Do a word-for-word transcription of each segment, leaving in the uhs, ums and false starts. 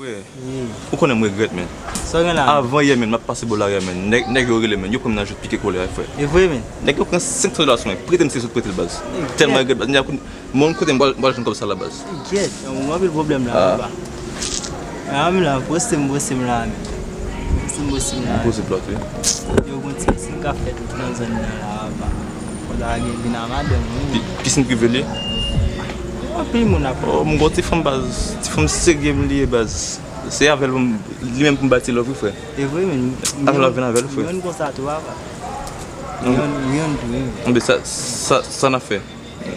Wi. Ou konnen m regrèt, men. Sa w gen la? Avan yè, men, m ap pase bò larè, men. Nèg, nèg yo rele, men. Yo pran m nan je pike kolè, frè. E vre, men. Nèg yo pran senk san dola sou mwen. Prete m se sot prete l, baz. Tèlman regrèt, baz. Moun kote m pral, m pral jwenn kòb sa la, baz. Gèt, yon anpil pwoblèm la, papa. A, m la, poste m, poste m la, men. Poste m, poste m la. Poste plòt, wi. Yo, gon ti pisin k ap fèt nan zòn nan la, papa. Konsa gen vin a madanm, wi. Pi-, pisin prive li? Anpil moun ap. Oh, m gon ti fanm, baz. Ti fanm serye m li ye, baz. Se avè l pou m, li menm pou m bati love, wi, frè. E vre, men. Avè l ap vin avè l, wi, frè. M yonn konsa tou, papa. M yonn, m yonn tou, wi. Anben, sa, sa, sa n ap fè?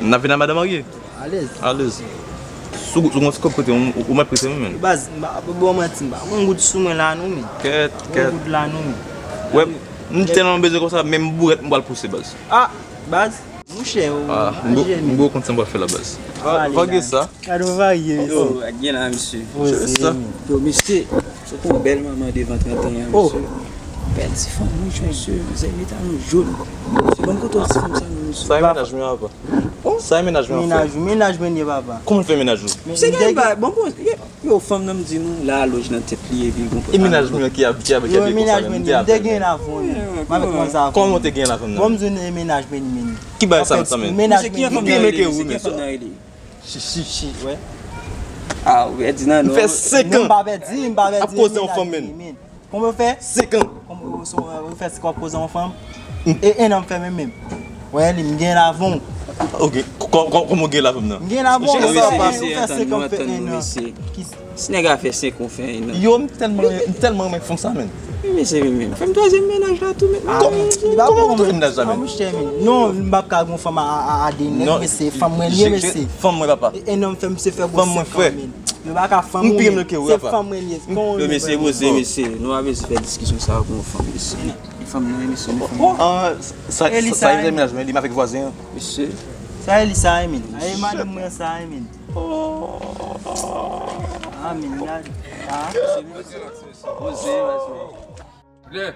N ap vin a madan marye? Alèz. Alèz. Si w, si w gon ti kòb kote, ou, ou mèt prete mwen, men. Baz, m pa, pa ba w manti, m pa gon goud sou mwen la non, men. Kèt, kèt. Gon goud la non, men. Wè, m tèlman bezwen konsa, menm bourèt m pral pouse, baz. A, baz, mouchè, ou, a, m bo, m bo kont sa m pral fè la, baz. Va, vage sa. Gade w varye, mesye. Yo, gen la, mesye. Yo, mesye. Se pou bèl manman devan trant an, mesye. Bèl ti fanm wouj, mesye. Zèl li ta nou jòn. Ban m kote ti fanm sa, non, mesye. Sa e mennaj mwen, papa. Sa e mennaj mwen, frè. Mennaj, mennaj mwen ye, papa. Kòman l fè mennaj ou? Se gade ba, bon, bon, yo, yo, fanm nan m di nou, la lòj nan tèt li, epi bon. E mennaj mwen ki ap, ki ap, ki ap. Yo, mennaj mwen, m te gen lavan, men. M ap met konsa. Kòman w te gen lavan nan? Bon, m di nou, e mennaj mwen, men. Ki bagay sa, sa, men? Mennaj mwen, ki fanm nan rele? Chi, chi, chi, wè. A, ou pèdi nan non. M fè senk an. Non, m pa pèdi, m pa pèdi. Ap koze yon fanm, men. Konbyen w fè? Senk an. Konbyen w fè, si w ap koze yon fanm? E, e, non, m fè menm, menm. Wè, li, m gen lavan. Ok, kò-, kò-, kòman w gen lavan nan? M gen lavan, ou fè senk an, m fè en an. Si nèg la fè senk an, ou fè en an. Yo, m tèlman, m tèlman renmen fanm sa, men. Wi, mesye, men, men. Fè m twazyèm mennaj la tou, men. Kòman, kòman w twazyèm mennaj la, men? Non, m p ap ka gon fanm a, a, a, a de nèg, mesye, fanm mwen li ye, mesye. Fanm mwen, papa. E, e non, m fè misye fè gwo senk an, men. Yo pa ka fanm ou, men. Se fanm mwen li ye. Yo, mesye, poze, mesye. Nou pa bezwen fè diskisyon sa pou yon fanm, mesye. Fanm nan, mesye, men fanm nan. Sa, sa, sa, mennaj mwen, li m avèk vwazen an. Mesye. Sa e li sa e, men. A, e madanm mwen sa e, men. A, men, gade. A. Poze, mesye. Lè.